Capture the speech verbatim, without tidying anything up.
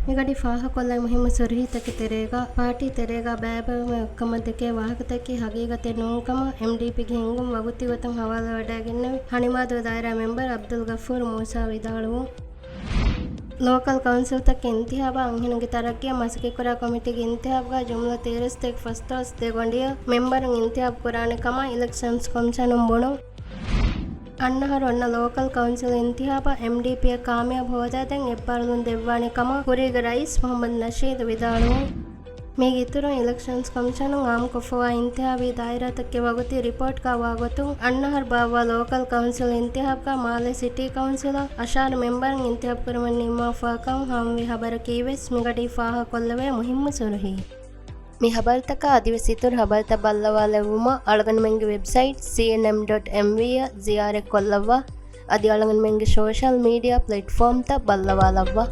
މިގަޑި ފާހަކޮށްލައި މުހިއްމު ސުރުހީތަކެއް ތެރޭގަ، ޕާޓީ ތެރޭގަ ބައިބައިމެ އޮތްކަމަށް ދެކޭ ވާހަކަތަކީ ހަގީގަތެއް ނޫންކަމަށް އެމްޑީޕީގެ ހިންގުން ވަގުތީ ގޮތުން ހަވާލުވެވަޑައިގެންނެވި ހަނިމާދޫ ދާއިރާ މެމްބަރ ޢަބްދުލްޣަފޫރު މޫސާ ވިދާޅުވުން. ލޯކަލް ކައުންސިލްތަކުގެ އިންތިހާބާ އަންހެނުންގެ ތަރައްގީއަށް މަސައްކަތްކުރާ ކޮމިޓީގެ އިންތިހާބުގަ ޖުމްލަ ތޭރަ ސަތޭކަ ފަސްދޮޅަސް ދެ ގޮނޑިއަށް މެމްބަރުން އިންތިހާބު ކުރާނެ ކަމަށް އިލެކްޝަންސް ކޮމިޝަނުން ބުނުން. އަންނަހަރު އޮންނަ ލޯކަލް ކައުންސިލް އިންތިހާބަށް އެމްޑީޕީއަށް ކާމިޔާބު ހޯދާދޭން އެއްބާރުލުން ދެއްވާނެ ކަމަށް ކުރީގެ ރައީސް މުޙައްމަދު ނަޝީދު ވިދާޅުވުން. މީގެ އިތުރުން އިލެކްޝަންސް ކޮމިޝަނުން އާއްމުކޮށްފައިވާ އިންތިހާބީ ދާއިރާތަކުގެ ވަގުތީ ރިޕޯޓްގައިވާ ގޮތުން އަންނަހަރު ބާއްވާ ލޯކަލް ކައުންސިލް އިންތިހާބުގަ މާލެ ސިޓީ ކައުންސިލަށް އަށާރަ މެމްބަރުން އިންތިހާބު ކުރުމަށް ނިންމާފައިކަން ހާމަވި ހަބަރަކީވެސް މިގަޑީ ފާހަގަކޮށްލެވޭ މުހިއްމު ސުރުހީ. މި ހަބަރުތަކާ އަދިވެސް އިތުރު ހަބަރުތައް ބައްލަވާލެއްވުމަށް އަޅުގަނޑުމެންގެ ވެބްސައިޓް ސީއެންއެމް ޑޮޓް އެމްވީ އަށް ޒިޔާރަތްކޮށްލައްވާ. އަދި އަޅުގަނޑުމެންގެ ސޯޝަލް މީޑިއާ ޕްލެޓްފޯމްތައް ބައްލަވާލައްވާ.